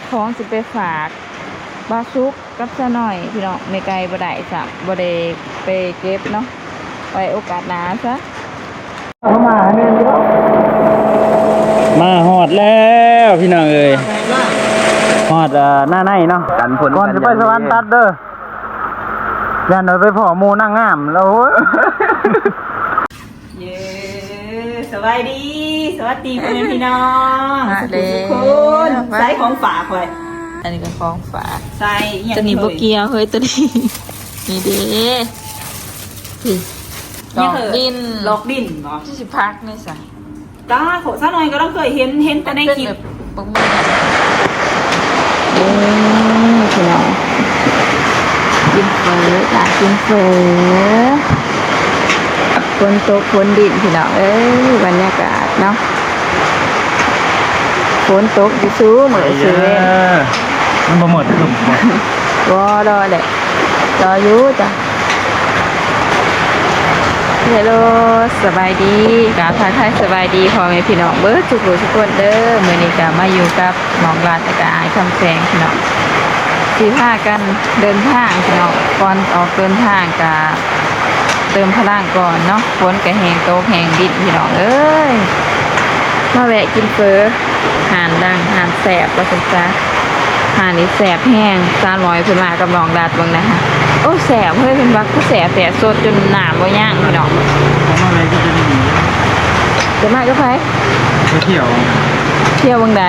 ຂອງຊິໄປຝາກບ່າວສຸກກັບສາວນ້ອຍພີ່ນ້ອງ. ແມ່ໄກ່ບໍ່ໄດ້ຊ້ຳ ບໍ່ໄດ້ໄປເກັບເນາະ ໄວ້ໂອກາດໜ້າຊະ. ມາຮອດແລ້ວພີ່ນ້ອງເອີຍ ຮອດ ເອີ ໜ້າໃນເນາະ ກັນຝົນ ກ່ອນຊິໄປສະຫວັນຕັດເດີ ຢ້ານໄປພໍ້ໝູ່ນາງງາມແລ້ວ. ເຢ້ ສະບາຍດີ ສະຫວັດດີພໍ່ແມ່ພີ່ນ້ອງ ມາແລ້ວ ທຸກຄົນ. ໃສ່ຂອງຝາກຂ້ອຍ ອັນນີ້ກໍຂອງຝາກ ໃສ່ອີ່ຫຍັງ ຕົວນີ້ບໍ່ກ່ຽວເຮີ້ຍ ຕົວນີ້ ນີ້ເດ້ ນີ້ ຫຼອກດິນ ຫຼອກດິນບໍ? ຄືຊິຜັກນີ້ຊະ ຕາໂຂ ສາວນ້ອຍກໍຕ້ອງເຄີຍເຫັນ ເຫັນແຕ່ໃນຄລິບ. ເບິ່ງ ເອີ ພີ່ນ້ອງ ກິນເຝີຈ້າ ກິນເຝີ ຝົນຕົກຝົນດິນພີ່ນ້ອງເອີຍ ບັນຍາກາດເນາະ ຝົນຕົກຢູ່ຊຸມື້ຊຸເວັນ. ມັນບໍ່ໝົດຄືບໍ່ ບໍ່ ລໍແຫຼະ ລໍຢູ່ຈ້ະ. ເຮໂລ ສະບາຍດີ ກາບທັກທາຍສະບາຍດີພໍ່ແມ່ພີ່ນ້ອງເບິດທຸກຜູ້ທຸກຄົນເດີ. ມື້ນີ້ກະມາຢູ່ກັບນ້ອງລັດ ແລະກະອ້າຍຄຳແສງພີ່ນ້ອງ ຊິພາກັນເດີນທາງພີ່ນ້ອງ. ກ່ອນອອກເດີນທາງກະເຕີມພະລັງກ່ອນເນາະ ຝົນກະແຮງຕົກແຮງດິນພີ່ນ້ອງເອີຍ. ມາແວະກິນເຝີ ຮ້ານດັງ ຮ້ານແຊບວ່າຊັ້ນຊະ ຮ້ານນີ້ແຊບແຮງ. ສາວນ້ອຍເພິ່ນມາກັບນ້ອງລັດເບິ່ງນະ ໂອ້ ແຊບເຮີ້ຍ ເພິ່ນວ່າຄືແຊບແທ້ ສົດຈົນນ້ຳບໍ່ຍັງພີ່ນ້ອງ. ມາແວະກິນຢູ່ນີ້ ຈະມາກັບໃຜ? ໄປທ່ຽວ ທ່ຽວເບິ່ງໃດ?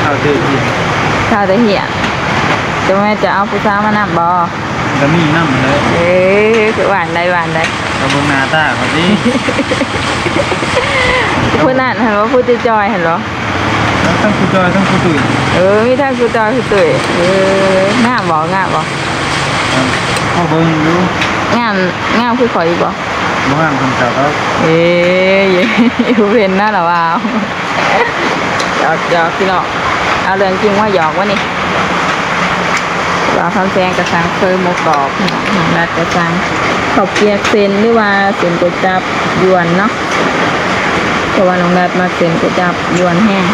ຂ່າວແຕ່ທ່ຽງ ຂ່າວແຕ່ທ່ຽງ. ຈະແມ່ນຈະເອົາຜູ້ສາວມານຳບໍ່? ກໍມີນຳແຫຼະ. ເອີ ຄືວ່າອັນໃດ ວ່າອັນໃດ? ກໍເບິ່ງໜ້າຕາເຂົາຕິ. ຜູ້ນັ້ນຫັ້ນບໍ່? ຜູ້ຈ່ອຍໆຫັ້ນບໍ່? ທັງຜູ້ຈ່ອຍທັງຜູ້ຕຸ້ຍ. ເອີ ມີທັງຜູ້ຈ່ອຍຜູ້ຕຸ້ຍ. ເອີ ງາມບໍ່? ງາມບໍ່? ພໍເບິ່ງຢູ່. ງາມ ງາມຄືຂ້ອຍຢູ່ບໍ່? ບໍ່ງາມສ່ຳເຈົ້າດອກ. ເອີ ຢູ່ເປັນນະລະວ່າ. ຫຍອກໆ ພີ່ນ້ອງ ເອົາເລື່ອງຈິງມາຫຍອກວະນີ້. ບ່າວຄຳແສງກະສັ່ງເຝີໝູກອບ ນ້ອງລັດກະສັ່ງເຂົ້າປຽກເສັ້ນ ຫຼືວ່າເສັ້ນກວຍຈັບຢວນເນາະ ເພາະວ່ານ້ອງລັດມັກເສັ້ນກວຍຈັບຢວນແຮງ.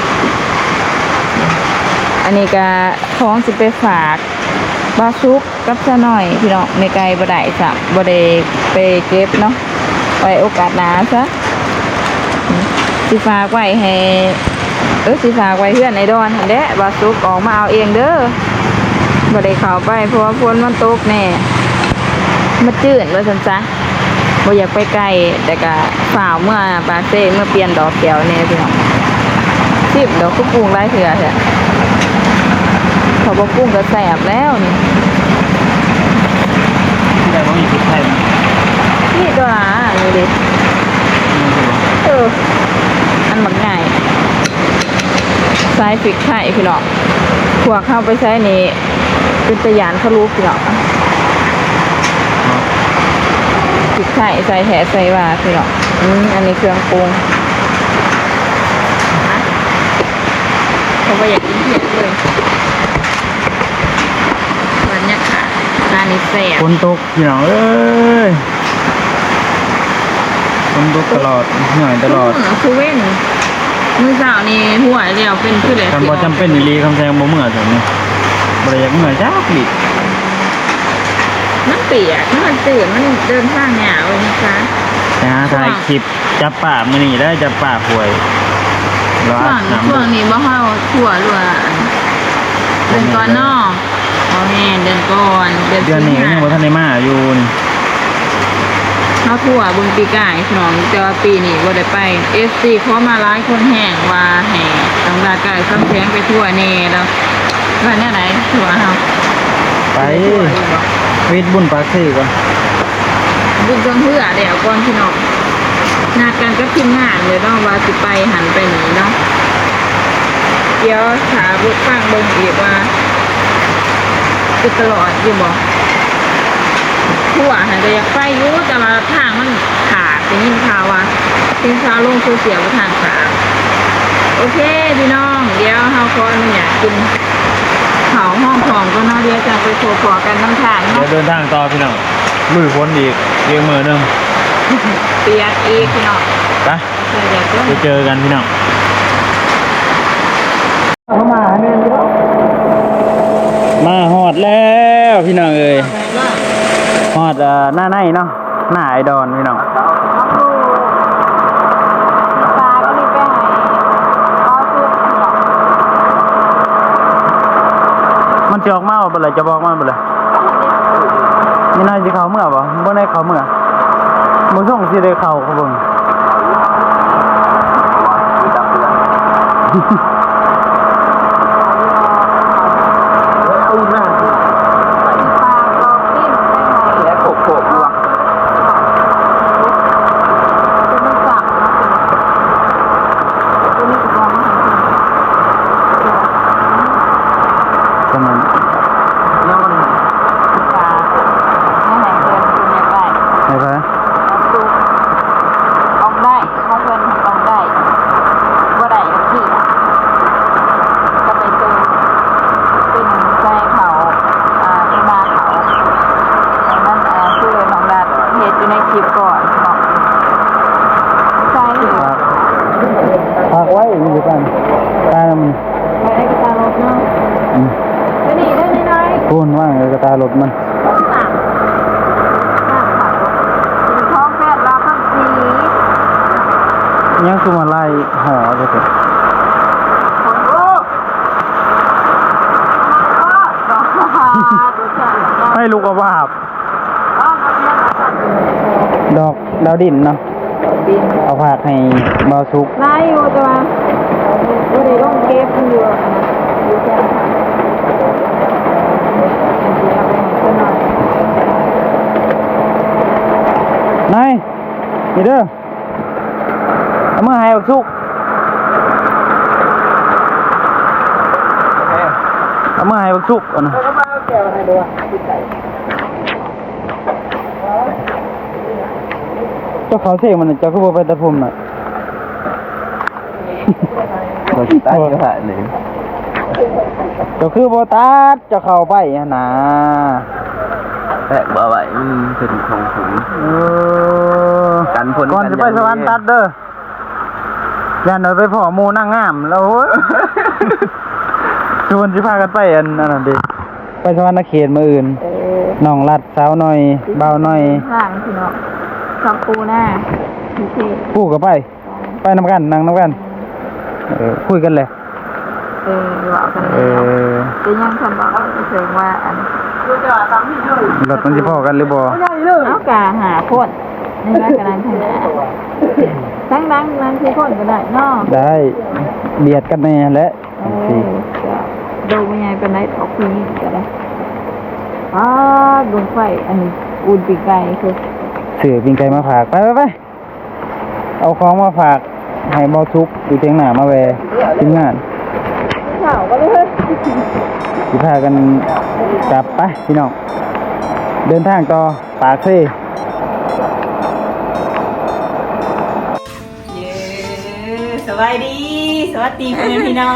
ອັນນີ້ກະຂອງຊິໄປຝາກບ່າວສຸກ ກັບສາວນ້ອຍພີ່ນ້ອງ. ແມ່ໄກ່ບໍ່ໄດ້ຊ້ຳ ບໍ່ໄດ້ໄປເກັບເນາະ ໄວ້ໂອກາດໜ້າຊະ. ຊິຝາກໄວ້ໃຫ້ ເອີ ຊິຝາກໄວ້ເຮືອນໄອ້ດອນຫັ້ນແຫຼະ ບ່າວສຸກອອກມາເອົາເອງເດີ. ບໍ່ໄດ້ເຂົ້າໄປ ເພາະວ່າຝົນມັນຕົກແດ່ ມາຈືນວ່າຊັ້ນຊະ. ບໍ່ຢາກໄປໄກ ແຕ່ກະຟ້າວເມືອປາກເຊ ເມືອປ່ຽນດອກແກ້ວແດ່ພີ່ນ້ອງ. ຊິມດອກ ຄືປຸງຫຼາຍເທື່ອແທ້. ຖ້າບໍ່ປຸງກະແຊບແລ້ວນີ້. ແຕ່ບໍ່ມີພຣິກໄທນະ. ນີ້ຕົວະ ນີ້ເດ້. ເອີ ອັນບັກໃຫຍ່ ໃສ່ພຣິກໄທພີ່ນ້ອງ. ພວກເຮົາໄປໃສນີ້ ເປັນຕາຢ້ານຂະລຸກພີ່ນ້ອງ. ພຣິກໄທໃສ່ແທ້ໃສ່ວ່າພີ່ນ້ອງ. ອືມ ອັນນີ້ເຄື່ອງປຸງ. ເພາະວ່າຢາກກິນເຜັດເລີຍ. ບັນຍາກາດຮ້ານນີ້ແຊບ. ຝົນຕົກ ພີ່ນ້ອງເອີຍ ຝົນຕົກຕະຫຼອດ ເຫື່ອຍຕະຫຼອດ. ອືມ ຄືເວັນ ມື້ເຊົ້ານີ້ຫ້ວຍແລ້ວ ເປັນຄືແລ້ວ. ຄັນບໍ່ຈຳເປັນອີ່ຫຼີ ຄຳແສງບໍ່ເມືອຊັ້ນນີ້ ບໍ່ໄດ້ຢາກເມືອຈັກລິດ. ມັນປຽກ ມັນຕື້ນ ມັນເດີນທາງຍາວເລີຍນະຄະ. ໄປຫາຖ່າຍຄລິບຈັບປາມື້ນີ້ໄດ້ ຈັບປາຫ້ວຍ. ຊ່ວງ ຊ່ວງນີ້ບໍ່ ເຮົາທົ່ວ ຫຼືວ່າ ເດືອນກ່ອນເນາະ. ບໍ່ແມ່ນ ເດືອນກ່ອນ ເດືອນ ເດືອນນີ້ກໍຍັງບໍ່ທັນໄດ້ມາຢູ່ນີ້. ເຮົາທົ່ວເບິ່ງປີກາຍພີ່ນ້ອງ ແຕ່ວ່າປີນີ້ບໍ່ໄດ້ໄປ. ເອັຟຊີຂໍມາຫຼາຍຄົນແຮງວ່າໃຫ້ນ້ອງດາກາຍຄຳແສງໄປທົ່ວແດ່ແລ້ວ. ວ່າແນວໃດ? ຄືວ່າເຮົາໄປ ໄປທົ່ວຢູ່ບໍ່? ເຮັດບຸນປາກເຊກ່ອນ. ບຸນຊ່ວງເຮືອແລ້ວກ່ອນພີ່ນ້ອງ. ນັດກັນກັບທີມງານເລີຍເນາະ ວ່າຊິໄປຫັ້ນໄປນີ້ເນາະ. ດຽວຖ້າເບິ່ງຟັງເບິ່ງອີກວ່າຊິຕະຫຼອດຢູ່ບໍ່. ທົ່ວຫັ້ນກະຢາກໄປຢູ່ ແຕ່ວ່າທາງມັນຂາດ ໄດ້ຍິນຂ່າວວ່າ ເຫັນຂ່າວລົງໂຊຊຽວວ່າທາງຂາດ. ໂອເຄພີ່ນ້ອງ ດຽວເຮົາຂໍອະນຸຍາດກິນເຂົ້າຮອງທ້ອງກ່ອນເນາະ ດຽວຈັ່ງໄປພົບພໍ້ກັນນຳທາງເນາະ. ດຽວເດີນທາງຕໍ່ພີ່ນ້ອງ ລຸຍຝົນອີກ ອີກມື້ໜຶ່ງ ປຽກອີກພີ່ນ້ອງ. ໄປ ໄປເຈີກັນພີ່ນ້ອງ. ເຂົ້າມາແມ່ນຢູ່ ໜ້າໃນເນາະ ໜ້າໄອ້ດອນພີ່ນ້ອງ. ເອົາປູປາກໍນີ້ໄປໃຫ້ບໍ່ສຸກເນາະ. ມັນຊິອອກມາບໍ່ລະ? ຈະບອກມັນບໍ່ລະ? ນີ້ນາຍຊິເຂົ້າເມືອບໍ່? ບໍ່ໄດ້ເຂົ້າເມືອ ບໍ່ສົ່ງຊິໄດ້ເຂົ້າ ເຂົາເບິ່ງ. ປະມານ ຍັງມັນ ຢາ ຍັງໃຫ້ເພິ່ນ ເພິ່ນຢາກໄດ້ ໃຫ້ໃຜ? ອອກໄດ້ ຂອງເພິ່ນອອກໄດ້ ບໍ່ໄດ້ດອກ ທີ່ ກໍໄປເຕີມ ເປັນໃສ່ເຂົ້າ ອ່າ ເອມາເຂົ້າ ໃຫ້ມັນ ອ່າ ຄືນ້ອງລັດເຮັດຢູ່ໃນຄລິບກ່ອນເນາະ ໃສ່ ຝາກ ຝາກໄວ້ຢູ່ກັນ ຕາມ ໄວ້ໃນກະຕາລົດເນາະ. ອືມ ຕົວນີ້ເດີນ້ອຍໆ ໂອ້ ວາງໃນກະຕາລົດມັນ. ຂອງແປດລາວພັນສີ່ ຍັງຄືມາໄລ່ຫໍ້ຢູ່ເດ. ໃຫ້ລູກອາບາບ ດອກດາວດິນເນາະ. ເອົາຝາກໃຫ້ບ່າວສຸກ ຫຼາຍຢູ່ ແຕ່ວ່າບໍ່ໄດ້ລົງເກັບ ມັນຢູ່ ຢູ່ແຄມ ນາຍ ນີ້ເດີ ເອົາມາໃຫ້ບັກສຸກ ເອົາມາໃຫ້ບັກສຸກ ອັນນັ້ນ. ເຈົ້າເຂົ້າເຊມັນ ເຈົ້າຄືບໍ່ໄປຕັດຜົມນະ? ເຈົ້າຊິຕັດຢູ່ຫັ້ນນີ້ ເຈົ້າຄືບໍ່ຕັດ ເຈົ້າເຂົ້າໄປຫັ້ນນາ. ແປະບໍ່ໄວ້ ມັນເປັນຂອງຜົມ ເອີ ກັນຝົນ ກ່ອນຊິໄປສະຫວັນຕັດເດີ. ຢ້ານວ່າໄປພໍ້ໝູ່ນາງງາມແລ້ວ ໂອ້ຍ ຊວນຊິພາກັນໄປອັນ ອັນນັ້ນເດ ໄປສະຫວັນນະເຂດມື້ອື່ນ. ເອີ ນ້ອງລັດ ສາວໜ້ອຍ ບ່າວໜ້ອຍ ທາງພີ່ນ້ອງ ກັບປູນາ ໂອເຄ ປູກໍໄປ ໄປນຳກັນ ນັ່ງນຳກັນ ເອີ ຄຸຍກັນແຫຼະ. ເອີ ເວົ້າກັນ ເອີ ເປັນຫຍັງຄັນເວົ້າເຖິງວ່າອັນ ລົດມັນຊິພໍ້ກັນຫຼືບໍ່? ເຮົາກະຫ້າຄົນ ໃນນັ້ນກະນັ່ງຂ້າງໜ້າ ທັງນັ່ງ ນັ່ງສີ່ຄົນກໍໄດ້ເນາະ. ໄດ້ ບຽດກັນແດ່ແຫຼະ. ເອີ ໂດບໍ່ໃຫຍ່ປານໃດດອກ ຜູ້ຍິງກໍໄດ້. ປາດ ເບິ່ງໄຟ ອັນນີ້ ອຸ່ນປີ້ງໄກ່ ຄື ຊື້ປີ້ງໄກ່ມາຝາກ ໄປໆໆ. ເອົາຂອງມາຝາກໃຫ້ບ່າວສຸກຢູ່ທຽງໜ້າ ມາແວ່ທີມງານ ຊິພາກັນກັບໄປພີ່ນ້ອງ ເດີນທາງຕໍ່ປາກເຊ. ເຢ້ ສະບາຍດີ ສະຫວັດດີພໍ່ແມ່ພີ່ນ້ອ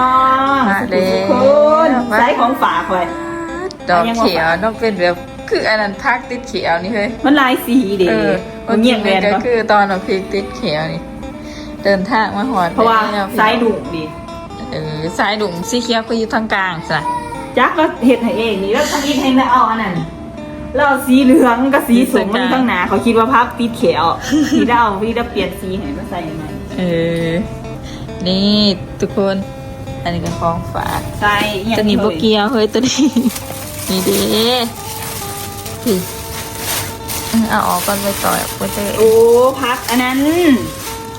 ງ ມາແລ້ວ ທຸກຄົນ ໃສ່ຂອງຝາກຂ້ອຍ ດອກຂຽວເນາະ ເປັນແບບ ຄືອັນນັ້ນ ຜັກຕິດຂຽວນີ້ເຮີ້ຍ ມັນຫຼາຍສີເດ້. ເອີ ບໍ່ງຽບແມ່ນບໍ່ ຄືຕອນວ່າພິກຕິດຂຽວນີ້ ເດີນທາງມາຮອດ ເພາະວ່າ ແລ້ວ ສາຍດຸ່ງເດ້. ເອີ ສາຍດຸ່ງສີຂຽວກໍຢູ່ທາງກາງຊະ. ຈັກລາວເຮັດໃຫ້ເອງນີ້ ລາວທຳອິດແຮ່ງລາວເອົາອັນນັ້ນ ລາວເອົາສີເຫຼືອງກັບສີສົ້ມມາຢູ່ທາງໜ້າ ເຂົາຄິດວ່າຜັກຕິດຂຽວ ນີ້ລາວ ນີ້ລາວປ່ຽນສີໃຫ້ມາໃສ່ໃໝ່. ເອີ ນີ້ທຸກຄົນ ອັນນີ້ກໍຂອງຝາກ ໃສ່ອີ່ຫຍັງ ຕົວນີ້ບໍ່ກ່ຽວເຮີ້ຍ ຕົວນີ້ ນີ້ເດ້ ນີ້ ເອີ ເອົາອອກກ່ອນ ໄປຕໍ່ ໄປເຕີ ໂອ້ ຜັກອັນນັ້ນ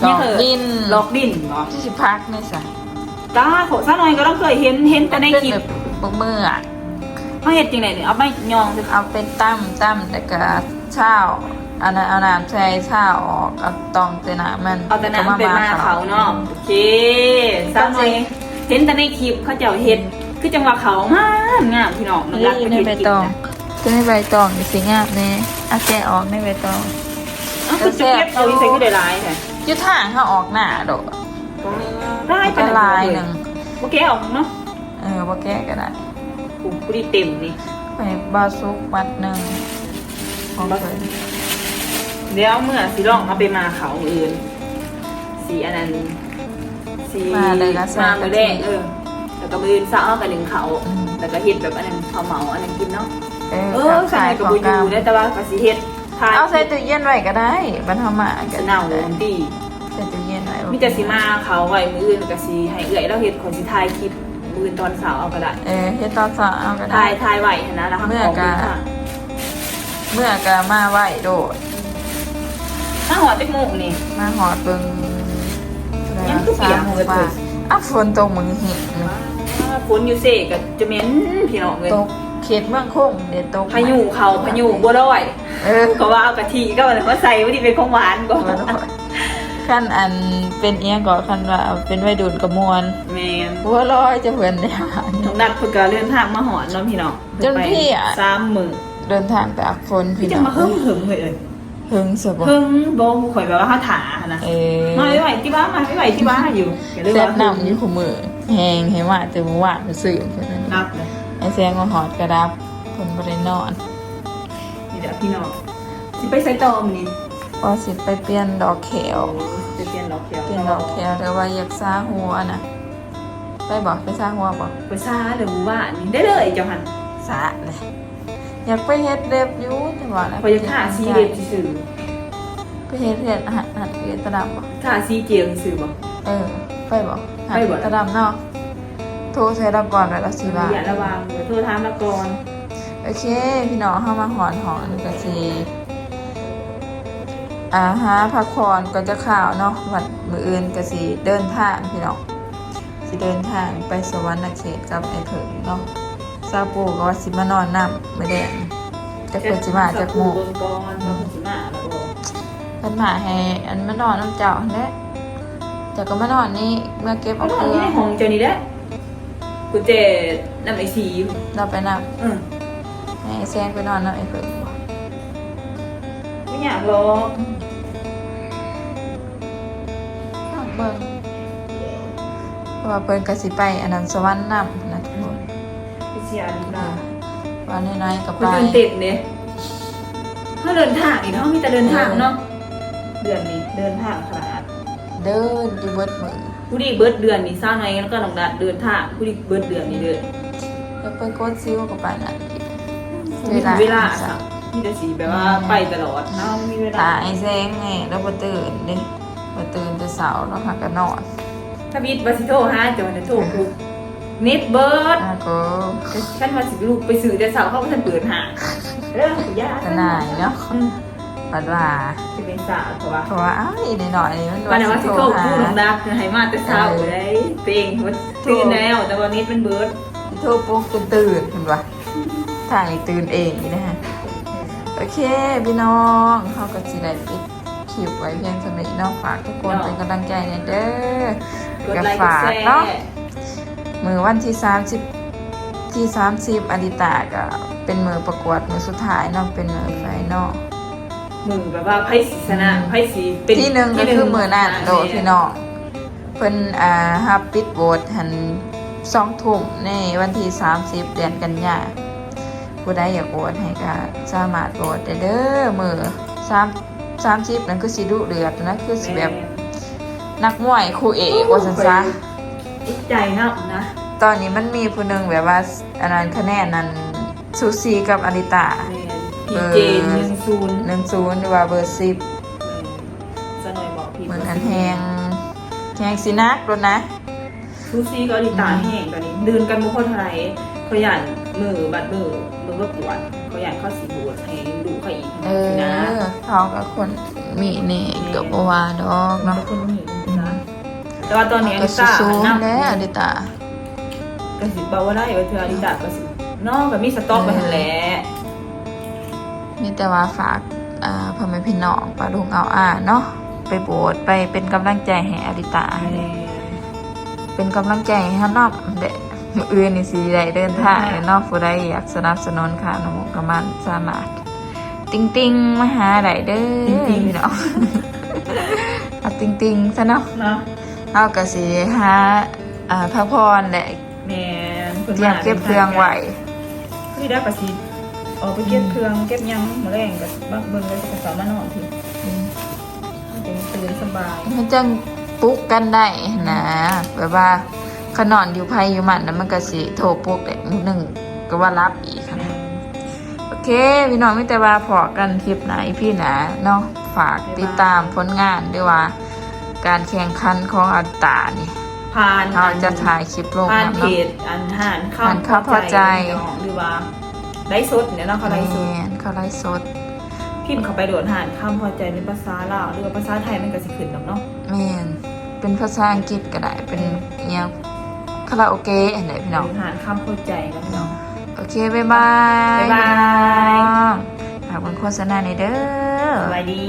ດອກດິນ ດອກດິນບໍ ຊິຜັກນີ້ຊະ. ຕາ ສາວນ້ອຍກໍລອງເຄີຍເຫັນ ເຫັນແຕ່ໃນຄລິບ ບັກເມືອ ເຮົາເຮັດຈັ່ງໃດນີ້ ເອົາໄມ້ຍອງ ເອົາໄປຕຳ ຕຳ ແລ້ວກໍຊາວ ອັນນັ້ນ ເອົານ້ຳໃສ່ ຊາວອອກ ເອົາຕອງແຕ່ນ້ຳມັນ ເອົາແຕ່ນ້ຳ ແລ້ວກໍມາໝ່າເຂົ້າເນາະ. ໂອເຄ ສາວນ້ອຍເຫັນແຕ່ໃນຄລິບເຂົາເຈົ້າເຮັດ ຄືຈັ່ງວ່າເຂົ້າງາມໆ ພີ່ນ້ອງ ນ້ອງລັດເພິ່ນເຮັດກິນ ຢູ່ໃນໃບຕອງ ຢູ່ໃນໃບຕອງນີ້ຊິງາມແດ່. ອາ ແກະອອກໃນໃບຕອງ ເອົາ ຄືຈະເກັບເອົາຢູ່ໃສ ຄືໄດ້ຫຼາຍແທ້? ຢູ່ທາງເຮົາອອກໜ້າໂດດ ຫຼາຍປານໃດ ຫຼາຍໜຶ່ງ ບໍ່ແກະອອກເນາະ. ເອີ ບໍ່ແກະກໍໄດ້ ປູກພໍດີເຕັມນີ້ ໃຫ້ບ່າວສຸກມັດໜຶ່ງ ຂອງເພິ່ນ ດຽວເມື່ອຊິລອງເອົາໄປໝ່າເຂົ້າມື້ອື່ນ ຊິອັນນັ້ນ ຊິໝ່າມື້ແລງ ເອີ ແລ້ວກໍມື້ອື່ນເຊົ້າເຮົາກໍໜຶ້ງເຂົ້າ ອືມ ແລ້ວກໍເຮັດແບບອັນນັ້ນ ເຂົ້າເໝົາອັນນັ້ນກິນເນາະ. ເອີ ເອີ ສ່ວນໃຫຍ່ກໍບໍ່ຢູ່ເດ້ ແຕ່ວ່າກໍຊິເຮັດ ຖ່າຍ ເອົາໃສ່ຕູ້ເຢັນໄວ້ກໍໄດ້ ບັດເຮົາມາກໍ ຊິເນົ່າຕິ ໃສ່ຕູ້ເຢັນໄວ້ ມີແຕ່ຊິມາເຂົ້າໄວ້ ມື້ອື່ນກໍຊິໃຫ້ເອື້ອຍລາວເຮັດ ຂ້ອຍຊິຖ່າຍຄລິບມື້ອື່ນຕອນເຊົ້າເອົາກໍໄດ້ ເອີ ເຮັດຕອນເຊົ້າເອົາກໍໄດ້ ຖ່າຍ ຖ່າຍໄວ້ຫັ້ນນະ ແລ້ວເຮົາ ເມື່ອກໍ ເມື່ອກໍມາໄວ້ໂລດ ມາຮອດຈັກໂມງນີ້ ມາຮອດເບິ່ງ ຍັງຄືປຽກເບິດເລີຍ ອ່ະ ຝົນຕົກມື້ແຮງນີ້ ອ່າ ຝົນຢູ່ເຊກໍຈະແມ່ນ ພີ່ນ້ອງເອີຍ ຕົກເຂດເມືອງຄົງເດ້ ຕົກ ພາຍຸເຂົ້າ ພາຍຸບົວລອຍ ເອີ ກໍວ່າເອົາກະທິກັບອັນນັ້ນມາໃສ່ ມັນຊິເປັນຂອງຫວານບໍ່ ຄັນອັນເປັນອີ່ຫຍັງກໍ ຄັນວ່າເປັນໄວລຸ້ນກໍມ່ວນ ແມ່ນ ບົວລອຍຈະເພິ່ນເດ້ ນ້ອງນັດເພິ່ນກໍເດີນທາງມາຮອດເນາະ ພີ່ນ້ອງ ຈົນເພິ່ນໄປ ເພຍ ສາມມື້ ເດີນທາງຕາກຝົນ ພີ່ນ້ອງ ຈະມາເຫິງໆເຮີຍເອີຍ ເຫິງຊະບໍ່ ເຫິງບໍ່ ຂ້ອຍແບບວ່າເຮົາຖ້າຫັ້ນນະ ເອີ ມາໄວໆຕິວ່າ ມາໄວໆຕິວ່າຢູ່ ແຊດນ້ຳຢູ່ຄູ່ມື້ ແຮງໃຫ້ມາແຕ່ມື້ວານຊື່ໆ ເພິ່ນນັ້ນ ດັບເລີຍ ໄອ້ແສງມາຮອດກໍດັບ ເພິ່ນບໍ່ໄດ້ນອນ ນີ້ແຫຼະພີ່ນ້ອງ ຊິໄປໃສຕໍ່ມື້ນີ້ ກໍຊິໄປປ່ຽນດອກແຂ້ວ ໄປປ່ຽນດອກແຂ້ວ ປ່ຽນດອກແຂ້ວ ແຕ່ວ່າຢາກສາຫົວນະ ໄປບໍ່ ໄປສາຫົວບໍ່ ໄປສາແລ້ວມື້ວານນີ້ ໄດ້ເລີຍເຈົ້າຫັ້ນ ສາແຫຼະ ຢາກໄປເຮັດເລັບຢູ່ ແຕ່ວ່າ ຂ້ອຍຢາກທາສີເລັບຊື່ໆ ໄປເຮັດ ເຮັດ ຫາ ຫາເຮັດຕະດຳບໍ່ ທາສີເຈວຊື່ໆບໍ່ ເອີ ໄປບໍ່ ໄປບໍ່ ຫາຕະດຳເນາະ ໂທໃສ່ລາວກ່ອນ ແລ້ວລາວຊິວ່າ ລະຫວ່າງໂທຖາມລາວກ່ອນ ໂອເຄ ພີ່ນ້ອງ ເຮົາມາຮອດຫ້ອງນີ້ກໍຊິ ອ່າ ຫາພັກຜ່ອນກ່ອນຈັກຄາວເນາະ ວັນ ມື້ອື່ນກໍຊິເດີນທາງ ພີ່ນ້ອງ ຊິເດີນທາງໄປສະຫວັນນະເຂດກັບໄອ້ເຜິ້ງເນາະ ຊາວປູກໍວ່າຊິມານອນນຳມື້ແລງ ຈັກເພິ່ນຊິມາຈັກໂມງ ເບິ່ງກ່ອນວ່າເພິ່ນຊິມາແລ້ວບໍ່ ເພິ່ນມາໃຫ້ອັນມານອນນຳເຈົ້າຫັ້ນແຫຼະ ເຈົ້າກໍມານອນນີ້ ເມືອເກັບເອົາເຄື່ອງ ມານອນຢູ່ໃນຫ້ອງເຈົ້ານີ້ແຫຼະ ກຸນແຈນຳໄອ້ສີ ລາວໄປນຳ ເອີ ໃຫ້ໄອ້ແສງໄປນອນນຳໄອ້ເຜິ້ງບໍ່ ບໍ່ຍາກດອກ ອືມ ລອງເບິ່ງ ເພາະວ່າເພິ່ນກໍຊິໄປອັນນັ້ນສະຫວັນນຳນະທຸກຄົນ ໄປເຊຍອັນນີ້ລະ ວ່ານ້ອຍໆກໍໄປ ຂ້ອຍຕື່ນເຕັ້ນເດ້ ເຮົາເດີນທາງນີ້ເນາະ ມີແຕ່ເດີນທາງເນາະ ເອີ ເດືອນນີ້ເດີນທາງຂະໜາດ ເດີນຢູ່ເບິດມື້ ຜູ້ນີ້ເບິດເດືອນນີ້ ສາວນ້ອຍກັບນ້ອງນັດເດີນທາງ ຜູ້ນີ້ເບິດເດືອນນີ້ເດີ ແລ້ວໄປກົດຊິວກໍປານນັ້ນອີກ ບໍ່ມີເວລາ ມີແຕ່ຊິແບບວ່າ ແມ່ນ ໄປຕະຫຼອດ ເຮົາມີເວລາ ຖ້າໄອ້ແສງແນ່ ລາວບໍ່ຕື່ນເດ້ ບໍ່ຕື່ນແຕ່ເຊົ້າ ລາວຫາກະນອນ ທຳອິດວ່າຊິໂທຫາເຈົ້າ ແຕ່ໂທປຸກ ເນັດເບິດ ອ່າ ກໍ ຄັນວ່າຊິລຸກໄປຊື້ແຕ່ເຊົ້າ ເຂົາບໍ່ທັນເປີດຮ້ານ ເອີ ຢ່າ ຕາໜ່າຍເນາະ ອືມ ບັດວ່າຊິເປັນສາວ ເພາະວ່າ ເພາະວ່າອ້າຍນ້ອຍໆນີ້ມັນວ່າຊິໂທຫາ ວ່າຊິໂທຫານ້ອງດັກໃຫ້ມາແຕ່ເຊົ້າ ເອີ ໄດ໋ ເຕັງ ຕື່ນແລ້ວ ແຕ່ວ່າເນັດມັນເບິດ ຊິໂທປຸກຈົນຕື່ນເພິ່ນວ່າ ທາງນີ້ຕື່ນເອງນີ້ນະ ໂອເຄ ພີ່ນ້ອງ ເຮົາກໍຊິໄດ້ປິດຄລິບໄວ້ພຽງສ່ຳນີ້ເນາະ ຝາກທຸກຄົນເປັນກຳລັງໃຈແດ່ເດີ ກໍຝາກເນາະ ມື້ວັນທີສາມສິບ ທີສາມສິບ ອາລິຕາກໍເປັນມື້ປະກວດມື້ສຸດທ້າຍເນາະ ເປັນມື້ໄຟນອລ ມື້ແບບວ່າໃຜຊິຊະນະ ອືມ ໃຜຊິເປັນທີໜຶ່ງ ທີໜຶ່ງ ກໍຄືມື້ນັ້ນໂລດ ແມ່ນ ພີ່ນ້ອງ ເພິ່ນ ອ່າ ຮັບປິດໂຫວດຫັ້ນ ສອງທຸ່ມໃນວັນທີສາມສິບ ເດືອນກັນຍາ ຜູ້ໃດຢາກໂຫວດໃຫ້ກໍສາມາດໂຫວດໄດ້ເດີ ມື້ສາມ ສາມສິບນັ້ນຄືຊິດຸເດືອດນະ ຄືຊິແບບ ແມ່ນ ນັກມວຍຄູ່ເອກວ່າຊັ້ນຊະ ອຸກໃຈນຳນະ ຕອນນີ້ມັນມີຜູ້ໜຶ່ງແບບວ່າ ອັນນັ້ນ ຄະແນນນັ້ນ ສູສີກັບອາລິຕາ ແມ່ນ ເບີ ພີເຈ ໜຶ່ງສູນ ໜຶ່ງສູນ ຫຼືວ່າເບີສິບ ແມ່ນ ສາວນ້ອຍບອກຜິດ ເບິ່ງອັນແຮງ ແຮງຊິໜັກໂລດນະ ສູສີກັບອາລິຕາ ອືມ ແຮງ ຕອນນີ້ດື່ມກັນບໍ່ພໍເທົ່າໃດ ຂ້ອຍຢ້ານມື້ ບັດມື້ ມື້ປະກວດ ຂ້ອຍຢ້ານເຂົາຊິໂຫວດໃຫ້ລູກຂ້ອຍອີກ ເອີ ຊີ້ນະ ເຂົາກໍຄົນມີແນ່ ແມ່ນ ກໍບໍ່ວ່າດອກເນາະ ເຂົາກໍຄົນມີ ອືມ ນະ ແຕ່ວ່າຕອນນີ້ອາລິຕາ ກໍສູ້ໆ ນຳ ແລ້ວອາລິຕາ ກໍຊິເວົ້າບໍ່ໄດ້ວ່າເທື່ອອາລິຕາກໍຊິເນາະ ກໍມີສະຕັອກໄວ້ຫັ້ນແຫຼະ ເອີ ມີແຕ່ວ່າຝາກ ອ່າ ພໍ່ແມ່ພີ່ນ້ອງປ້າລຸງອາວອາເນາະ ໄປໂຫວດ ໄປເປັນກຳລັງໃຈໃຫ້ອາລິຕາ ແມ່ນ ເປັນກຳລັງໃຈໃຫ້ເຮົານຳແຫຼະ ມື້ອື່ນນີ້ຊິໄດ້ເດີນທາງແລ້ວເນາະ ຜູ້ໃດຢາກສະໜັບສະໜູນຄ່ານ້ຳມູກນ້ຳມັນ ສາມາດຕິ່ງໆມາຫາໄດ້ເດີ ຕິ່ງໆ ພີ່ນ້ອງ ເອົາຕິ່ງໆຊະເນາະ ເນາະ ເຮົາກໍຊິຫາ ອ່າ ພັກຜ່ອນແຫຼະ ແມ່ນ ຕຽມເກັບເຄື່ອງໄວ້ ຄືດາກໍຊິອອກໄປເກັບເຄື່ອງ ອືມ ເກັບຫຍັງ ມື້ແລງກໍມາເບິ່ງ ແລ້ວກໍເຂົ້າມານອນພີ້ ອືມ ມັນຈັ່ງຕື່ນສະບາຍ ມັນຈັ່ງປຸກກັນໄດ້ຫັ້ນນະ ແບບວ່າຄັນນອນຢູ່ໃຜຢູ່ມັນນະ ມັນກໍຊິໂທປຸກໄດ້ມື້ໜຶ່ງ ກໍວ່າຫຼັບອີກຫັ້ນນະ ແມ່ນ ໂອ ໂອເຄ ພີ່ນ້ອງ ມີແຕ່ວ່າພໍ້ກັນຄລິບໜ້າ ອີພີໜ້າເນາະ. ຝາກຕິດຕາມຜົນງານ ຫຼືວ່າການແຂ່ງຂັນຂອງອັດຕານີ້ ຜ່ານ ເຮົາຈະຖ່າຍຄລິບລົງ ຜ່ານເນາະ ເພຈອັນຮ້ານຄຳ ຮ້ານຄຳພໍ້ໃຈ ພໍ້ໃຈ ເນາະ ຫຼືວ່າໄລຟ໌ສົດນີ້ເນາະ ເຂົາໄລຟ໌ສົດ ແມ່ນ ເຂົາໄລຟ໌ສົດ ພິມເຂົ້າໄປໂລດ ຮ້ານຄຳພໍ້ໃຈ ໃນພາສາລາວ ຫຼືວ່າພາສາໄທ ມັນກໍຊິຂຶ້ນດອກເນາະ. ແມ່ນ ເປັນພາສາອັງກິດກໍໄດ້ ເປັນ ເອີ ອີ່ຫຍັງ ຄາຣາໂອເກະຫັ້ນແຫຼະ ພີ່ນ້ອງ ເອີ ຮ້ານຄຳພໍ້ໃຈເນາະ ພີ່ນ້ອງ. ໂອເຄ ບາຍບາຍ ບາຍບາຍ ພີ່ນ້ອງ ຝາກເບິ່ງໂຄສະນາແດ່ເດີ. ສະບາຍດີ.